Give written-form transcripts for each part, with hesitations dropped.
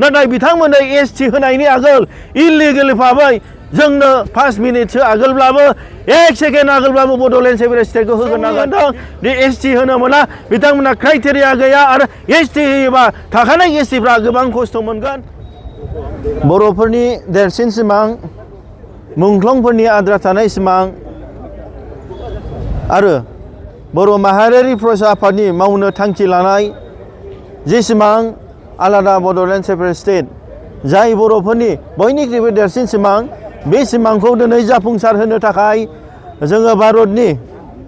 नाथाय बिथांमोननो एसटि होनायनि आगोल इलिगेल भाबै जोंनो 5 मिनिटसो आगोलब्लाबो 1 सेकेन्ड आगोलब्लाबो बड'लेण्ड सेपारेट स्टेटखौ होगोन नाजादों दि एसटि होनो मोना बिथांमोना क्राइटेरिया गैया आरो एसटि होयोबा थाखानाय एसटिफ्रा गोबां खस्थ' मोनगोन बर'फोरनि देरसिन सिमां मुंख्लंफोरनि आद्रा थानाय सिमां आरो बर' माहारियारि फरायसा आफादनि मावनो थांखि लानाय जे सिमां आलादा बड'लेण्ड सेपारेट स्टेट जाय बर'फोरनि बयनिख्रुइबो देरसिन सिमां बे सिमांखौ दिनै जाफुंसार होनो थाखाय जोङो भारतनि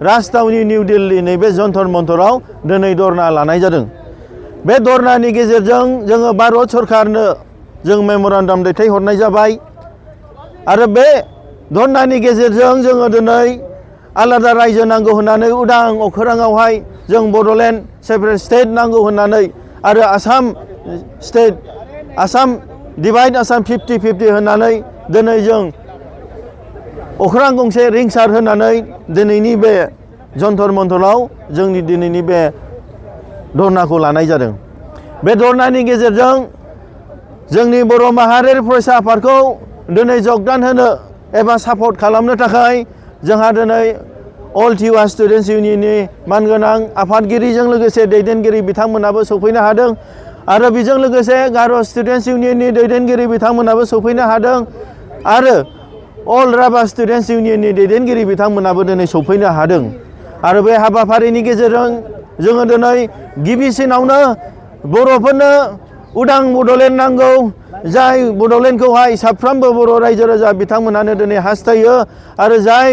राजथावनि निउ दिल्ली नैबे जन्तर मन्तराव दिनै धरना लानाय जादों बे धरनानि गेजेरजों जोङो भारत सरकारनो जों मेम'रेन्डाम दैथायहरनाय जाबाय आरो बे धरनानि गेजेरजों जोङो दिनै आलादा रायजो नांगौ होननानै उदां अखोराङावहाय जों बड'लेण्ड सेपारेट स्टेट नांगौ होननानै आरो आसाम स्टेट आसाम डिभाइड आसाम 50-50 होननानै दिनै जों अख्रां गंसे रिंसार होनानै दिनैनि बे जन्तर मन्तराव जोंनि दिनैनि बे धरनाखौ लानाय जादों बे धरनानि गेजेरजों जोंनि बर' माहारियारि फरायसा आफादखौ दिनै जगदान होनो एबा सापर्ट खालामनो थाखाय जोंहा दिनै अल टिवा स्टुडेन्टस इउनियननि मानगोनां आफादगिरिजों लोगोसे दैदेनगिरि बिथांमोनाबो सफैनो हादों आरो बेजों लोगोसे गार' स्टुडेन्टस इउनियननि दैदेनगिरि बिथांमोनाबो सफैनो हादों आरो अल राभा स्टुडेन्टस इउनियननि दैदेनगिरि बिथांमोनाबो दिनै सफैनो हादों आरो बे हाबाफारिनि गेजेरजों जोङो दिनै गिबिसिनावनो बर'फोरनो उदां बड'लेण्ड नांगौ जाय बड'लेण्डखौहाय साफ्रोमबो बर' रायजो राजा बिथांमोनानो दिनै हास्थायो आरो जाय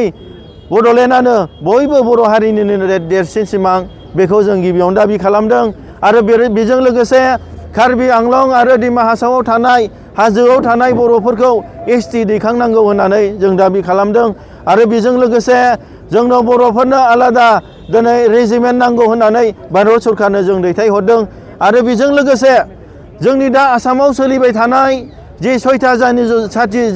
बड'लेण्डआनो बयबो बर' हारिनिनो देरसिन सिमां बेखौ जों गिबियावनो दाबि खालामदों आरो बेजों लोगोसे कार्बि आंलं आरो दिमा हासावआव थानाय हाजोआव थानाय बर'फोरखौ एसटि दैखांनांगौ होननानै जों दाबि खालामदों आरो बेजों लोगोसे जोंनो बर'फोरनो आलादा दिनै रेजिमेन्ट नांगौ होननानै भारत सरकारनो जों दैथायहरदों आरो बेजों लोगोसे जोंनि दा आसामाव सोलिबाय थानाय जे 6था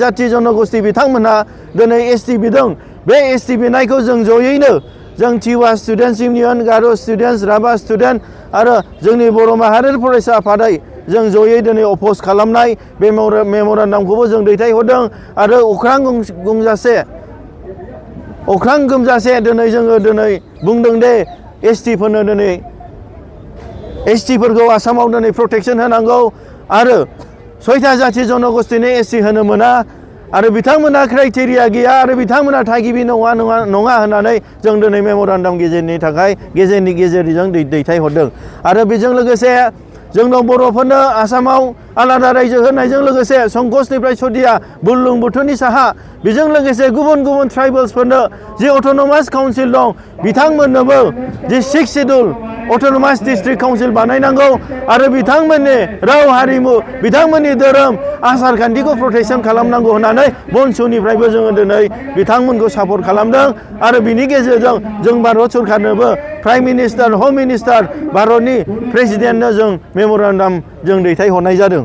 जाथि जनगोष्ठी बिथांमोनहा दिनै एसटि बिदों बे एसटि बिनायखौ जों जयैनो जों टिवा स्टुडेन्टस इउनियन गार' स्टुडेन्टस राभा स्टुडेन्ट आरो जोंनि बर' माहारियारि फरायसा आफादै जों जयै दिनै अपोज खालामनाय बे मेम'रेन्डामखौबो जों दैथायहरदों आरो अख्रां गोमजासे दिनै जोङो दिनै बुंदों दे एसटिफोरनो दिनै एसटिफोरखौ आसामाव दिनै प्रटेक्सन होनांगौ आरो 6था जाथि जनगोष्ठीनि एसटि होनो मोना आरो बिथांमोना क्राइटेरिया गैया आरो बिथांमोना थागिबि नङा होननानै जों दिनै मेम'रेन्डाम गेजेरनि गेजेरजों दैथायहरदों आरो बेजों लोगोसे जोंनाव बर'फोरनो आसामाव आलादा रायजो होनायजों लोगोसे संकसनिफ्राय सदिया बुरलुंबुथुरनि साहा बेजों लोगोसे गुबुन गुबुन ट्राइबेल्सफोरनो जि अट'नमास काउन्सिल दं बिथांमोननोबो जि 6 शिड्युल अट'नमास डिस्ट्रिक्ट काउन्सिल बानायनांगौ आरो बिथांमोननि राव हारिमु बिथांमोननि धोरोम आसार खान्थिखौ प्रटेक्सन खालामनांगौ होननानै बनसुनिफ्रायबो जोङो दिनै बिथांमोनखौ सापर्ट खालामदों आरो बिनि गेजेरजों जों भारत सरकारनोबो प्राइम मिनिस्टार हम मिनिस्टार भारतनि प्रेसिडेन्टनो जों मेम'रेन्डाम जों दैथायहरनाय जादों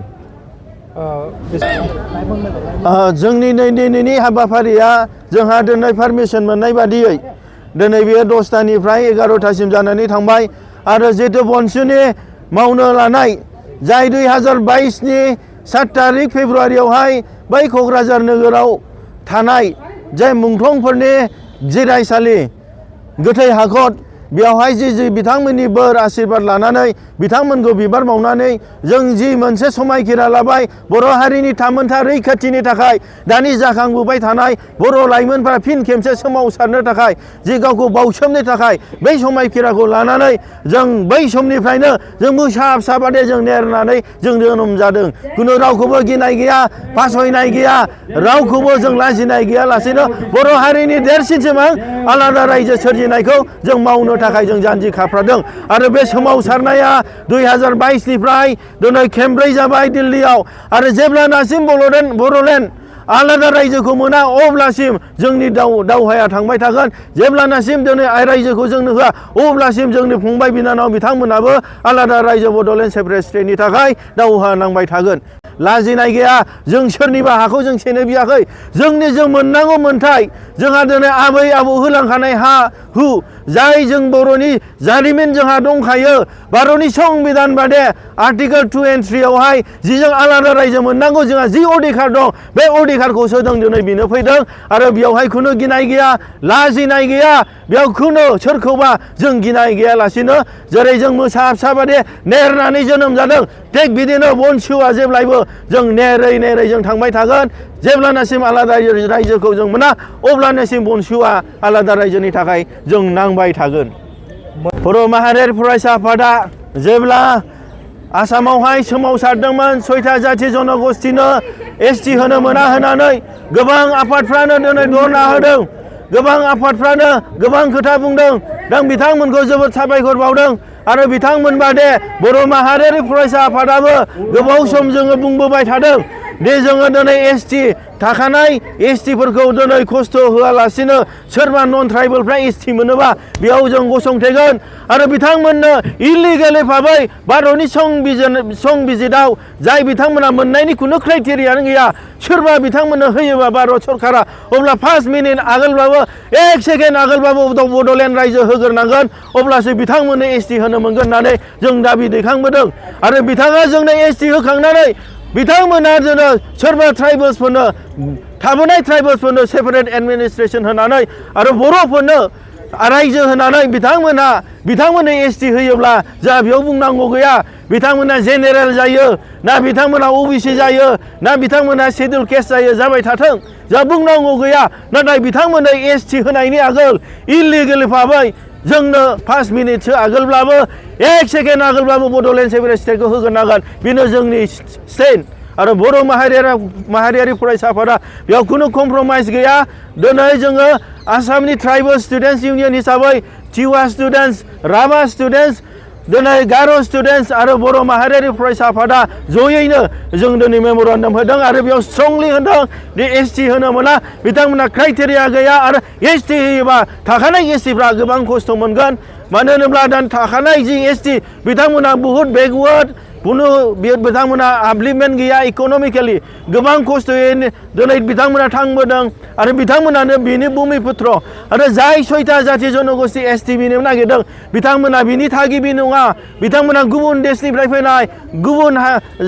जोंनि दिनैनि हाबाफारिया जोंहा दिनै पारमिसन मोननाय बादियै दिनै बेयो 10थानिफ्राय 11थासिम जानानै थांबाय आरो जिहेतु बनसुनि मावनो लानाय जाय 2022नि 7 तारिख फेब्रुवारियावहाय बै क'क्राझार नोगोराव थानाय जाय मुंख्लंफोरनि जिरायसालि गोथै हाखर बेवहाय जि बिथांमोननि बोर आशीर्बाद लानानै बिथांमोनखौ बिबार बावनानै जों जि मोनसे समायखिरा लाबाय बर' हारिनि थामोनथा रैखाथिनि थाखाय दानि जाखांबोबाय थानाय बर' लाइमोनफोरा फिन खेबसे सोमावसारनो थाखाय जि गावखौ बावसोमनो थाखाय बै समायखिराखौ लानानै जों बै समनिफ्रायनो जों मोसाबादे जों नेरनानै जों जोनोम जादों खुनु रावखौबो गिनाय गैया फासयनाय गैया रावखौबो जों लाजिनाय गैयालासेनो बर' हारिनि देरसिन सिमां आलादा रायजो सोरजिनायखौ जों मावनो थाखाय जों जानजि खाफ्रादों आरो बे सोमावसारनाया 2022निफ्राय दिनै खेमब्रै जाबाय दिल्लीयाव आरो जेब्लानासिम बड'लेण्ड आलादा रायजोखौ मोना अब्लासिम जोंनि दावहाया थांबाय थागोन जेब्लानासिम दिनै रायजोखौ जोंनो होआ अब्लासिम जोंनि फंबाय बिनानाव बिथांमोनाबो आलादा रायजो बड'लेण्ड सेपारेट स्टेटनि थाखाय दावहा नांबाय थागोन लाजिनाय गैया जों सोरनिबा हाखौ जों सेनो बियाखै जोंनि जों मोननांगौ मोनथाय जोंहा दिनै आबै आबौ होलांखानाय हा हु जाय जों बर'नि जारिमिन जोंहा दंखायो भारतनि संबिधान बादे आर्टिकेल 2 and 3 आवहाय जि जों आलादा रायजो मोननांगौ जोंहा जि अधिकार दं बे अधिकारखौसो जों दिनै बिनो फैदों आरो बेयावहाय खुनु गिनाय गैया लाजिनाय गैया बेयाव खुनु सोरखौबा जों गिनाय गैयालासिनो जेरै जों मोसा फिसा बादि नेरनानै जोनोम जादों थिग बिदिनो बनसुआ जेब्लायबो जों नेरै नेरै जों थांबाय थागोन जेब्लानासिम आलादा रायजोखौ जों मोना अब्लानासिम बनसुआ आलादा रायजोनि थाखाय जों नांबाय थागोन बर' माहारियारि फरायसा आफादा जेब्ला आसामावहाय सोमावसारदोंमोन 6था जाथि जनगोष्ठीनो एसटि होनो मोना होननानै गोबां आफादफ्रानो दिनै धरना होदों गोबां आफादफ्रानो गोबां खोथा बुंदों दा बिथांमोनखौ जोबोद साबायखर बावदों आरो बिथांमोन बादे बर' माहारियारि फरायसा आफादाबो गोबाव सम जोङो बुंबोबाय थादों दे जोङो दिनै एसटि थाखानाय एसटिफोरखौ दिनै खस्थ' होआलासिनो सोरबा नन ट्राइबेलफ्रा एसटि मोनोबा बेयाव जों गसंथेगोन आरो बिथांमोननो इलिगेलि भाबै भारतनि संबिजिताव जाय बिथांमोना मोननायनि खुनु क्राइटेरियानो गैया सोरबा बिथांमोननो होयोबा भारत सरकारा अब्ला 5 मिनिट आगोलबाबो 1 सेकेन्ड आगोलबाबो बड'लेण्ड रायजो होग्रोनांगोन अब्लासो बिथांमोननो एसटि होनो मोनगोन होननानै जों दाबि दैखांबोदों आरो बिथाङा जोंनो एसटि होखांनानै बिथांमोना जोंनो सोरबा ट्राइबेल्सफोरनो थाबोनाय ट्राइबेल्सफोरनो सेपारेट एडमिनिस्ट्रेसन होनानै आरो बर'फोरनो रायजो होनानै बिथांमोननो एसटि होयोब्ला जोंहा बेयाव बुंनांगौ गैया बिथांमोना जेनेरेल जायो ना बिथांमोना ओबिसि जायो ना बिथांमोना शेड्युल केस्ट जायो जाबाय थाथों जोंहा बुंनांगौ गैया नाथाय बिथांमोननो एसटि होनायनि आगोल इलिगेल भाबै जोंनो 5 मिनिटसो आगोलब्लाबो 1 सेकेन्ड आगोलब्लाबो बड'लेण्ड सेपारेट स्टेटखौ होग्रोनांगोन बेनो जोंनि स्टेट आरो बर' माहारियारि फरायसा आफादा बेयाव खुनु कमप्रमाइज गैया दिनै जोङो आसामनि ट्राइबेल स्टुडेन्टस इउनियन हिसाबै टिवा स्टुडेन्टस राभा स्टुडेन्टस दिनै गार' स्टुडेन्टस आरो बर' माहारियारि फरायसा आफादा जयैनो जों दिनै मेम'रेन्डाम होदों आरो बेयाव स्ट्रंलि होदों दि एसटि होनो मोना बिथांमोना क्राइटेरिया गैया आरो एसटि होयोबा थाखानाय एसटिफ्रा गोबां खस्थ' मोनगोन मानो होनोब्ला दा थाखानाय जि एसटि बिथांमोना बुहुत बेकवार्ड खुनु बिथांमोना आपलिपमेन्ट गैया इक'नमिकेलि गोबां खस्थ'यै दिनै बिथांमोना थांबोदों आरो बिथांमोनानो बिनि भुमिपुत्र आरो जाय 6था जाथि जनगोष्ठी एसटि बिनो नागिरदों बिथांमोना बिनि थागिबि नङा बिथांमोना गुबुन देशनिफ्राय फैनाय गुबुन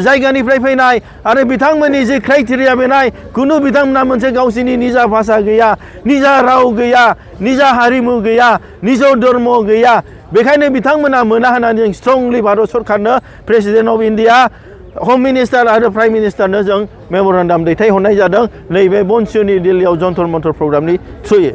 जायगानिफ्राय फैनाय आरो बिथांमोननि जे क्राइटेरिया बेनाय खुनु बिथांमोना मोनसे गावसिनि निजा भाषा गैया निजा राव गैया निजा हारिमु गैया निज धर्म गैया बेखायनो बिथांमोना मोना होननानै जों स्ट्रंलि भारत सरकारनो president of India home minister आरो प्राइम मिनिस्टारनो जों मेम'रेन्डाम दैथायहरनाय जादों नैबे बनसुनि दिल्लीयाव जन्तर मन्तर प्रग्रामनि थ्रुयै